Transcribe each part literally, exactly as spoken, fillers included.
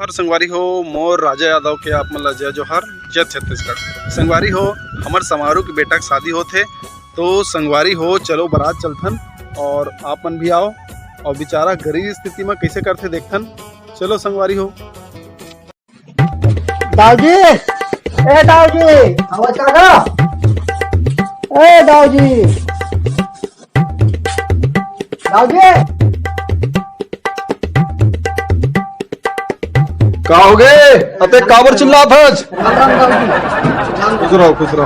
हर संगवारी हो, मोर राजा यादव के आप मन ला जय जोहार, जय छत्तीसगढ़। संगवारी हो, हमर समारू के बेटा के शादी होथे, तो संगवारी हो, चलो बारात चलथन और आप मन भी आओ और बेचारा गरीब स्थिति में कैसे करथे देखथन। चलो संगवारी हो। दाऊ जी, ए दाऊ जी, आवाज आ रहा? ए दाऊ जी, दाऊ जी। का हो गे? अते काबर चिल्लात हस? राम राम दाऊ जी। खुश रहो, खुश रहो।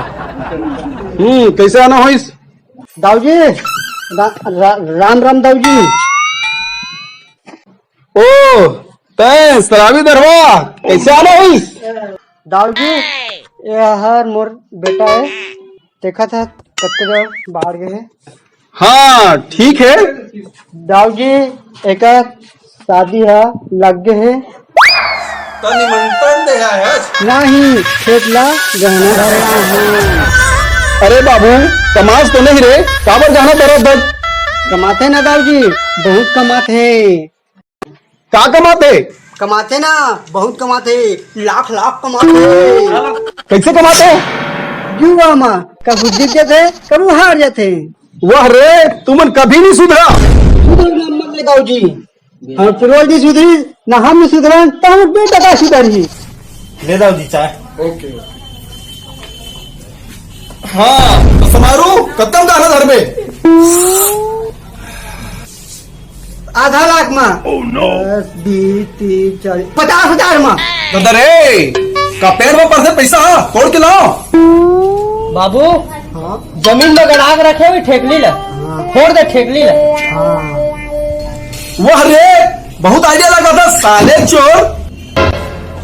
हम्म, कैसे आना होइस? दाऊ जी, रा-, रा-, राम राम दाऊ जी। ओ, तैं सराबी दरवा, कैसे आना होइस? दाऊ जी, ये हर मोर बेटा है, देखत हस कतका बाढ़ गे हे। हाँ, ठीक है। दाऊ जी, एकर शादी ह लग गे हे। त निमंत्रण दे आए हस? नहीं, खेत ला गहना धरना है। अरे बाबू, कमास तो नहीं रे, काबर गहना धरत हस? कमाथे ना दाऊ जी, बहुत कमाथे। का कमाथे? कमाथे ना, बहुत कमाथे, लाख लाख कमाथे। कैसे कमाथे? जुआ मा, कभू जीत जाथे, कभू हार जाथे। वाह रे, तुमन कभी नहीं सुधरा। सुधर ना मत ले दाऊ जी। हम रोज नहीं सुधरी, ना हम नहीं सुधरन, तो हम बेटा का सुधरही। ले दाऊ जी चाय। ओके। हाँ, तो समारू, कतका गहना धरबे? आधा लाख मा। Oh no। दस, बीस, तीस, चालीस, पचास हजार मा। दादा रे, का पेड़ में परथे पैसा, तोड़ के लाओ। बाबू, हाँ? जमीन में गड़ा के रखे हुई ठेकली ले। हाँ। फोड़ दे ठेकली ले। हाँ। वाह रे, बहुत आइडिया लगा था साले चोर।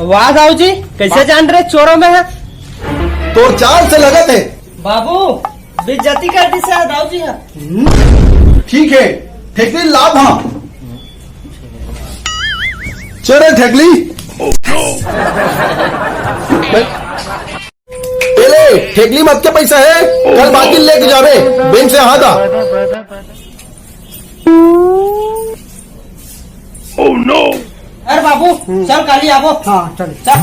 वाह दाऊ जी, कैसे जान रहे चोरों में है? तोर चाल से लगत है। बाबू, बेइज्जती कर दिस हे दाऊ जी हा। हम्म, ठीक है, ठेकली लाभ हाँ। चल रे ठेकली। ए ले, ठेकली मत के पैसा है, कल बाकी लेके जाबे बैंक से। हाँ दा। Oh no। अरे बाबू, चल काली आबो। हाँ, चल। चल।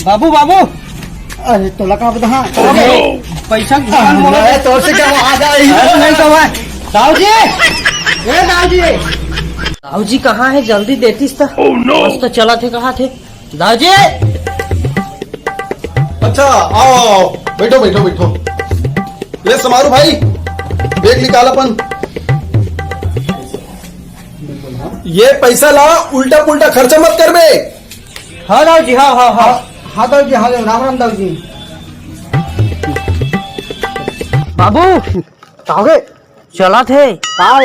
बाबू, बाबू। अरे, तो लगा बता, हाँ। पैसा की दुकान बोला अरे, तो से क्या आ जाए? अरे, नहीं तो भाई। दाऊ जी, ए दाऊ जी। दाऊ जी कहाँ है? जल्दी देतीस त। Oh no। मस्त चला थे, कहा थे? दाऊ जी। अच्छा, आओ, आओ, बैठो, बैठो, बैठो। ले समारू भाई, बैग निकाल अपन। ये पैसा ला उल्टा पुल्टा खर्चा मत करबे। हाँ दाऊ जी, हाँ, हाँ, हाँ। हाँ दाऊ जी, हाँ, राम राम दाऊ जी। बाबू, का हो गे? चलत हे। का हो?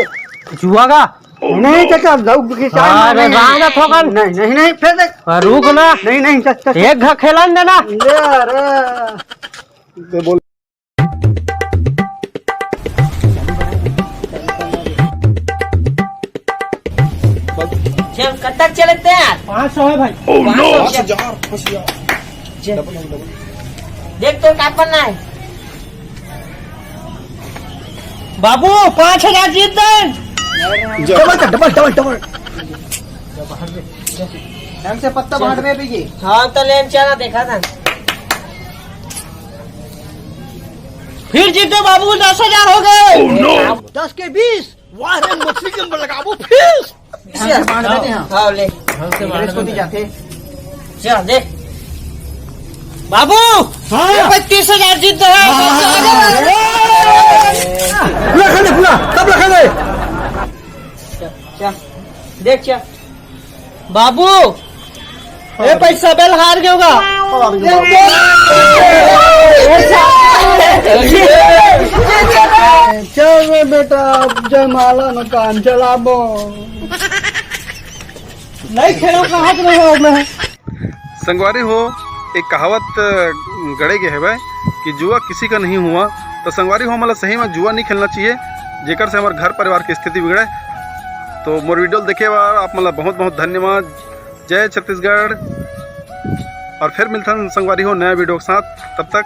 जुआ का? नहीं चाचा, दाऊ जी के चाय हाँ, मांगे रे, नहीं। राम ना ठोकन। नहीं, नहीं, नहीं, फिर देख। हाँ, रुक ना। नहीं, नहीं, चाचा। एक घा खेलन देना। ले, अरे। चल, कब तक चले थे यार? पाँच सौ है भाई। Oh no। पाँच सौ। पाँच हजार, पाँच हजार। चल। देख तो क्या करना है। बाबू, पाँच हजार जीत गए। डबल कर, डबल, डबल, डबल। ढंग से पत्ता बांट रहे भैया। हाँ, तो लेन चला, देखा था। फिर जीते बाबू, दस हजार हो गए। Oh no। दस के बीस। वाह रे, मछली के अंदर लगाबो फिर। ढंग से बांट देते हैं। हाँ, ले। ढंग से बांट इसको भी देते हैं। जाते। चल, देख। बाबू, हाँ। ये पच्चीस हजार जीत गए। हाँ, हाँ, हाँ, हाँ। पूरा खा दे, पूरा, सब खा दे। चल, चल। देख, चल। बाबू, ए पैसा बेल हार गए होगा। चल रे बेटा, अब जयमाला में काम चलाबो। नहीं खेलो, कहाँ से नहीं हो मैं? संगवारी हो, एक कहावत गढ़े गे हवय कि जुआ किसी का नहीं हुआ। तो संगवारी हो, हमला सही में जुआ नहीं खेलना चाहिए, जेकर से हमर घर परिवार की स्थिति बिगड़े। तो मोर वीडियो देखे बर आप मन ला बहुत बहुत धन्यवाद। जय छत्तीसगढ़। और फिर मिलथन संगवारी हो नया वीडियो के साथ। तब तक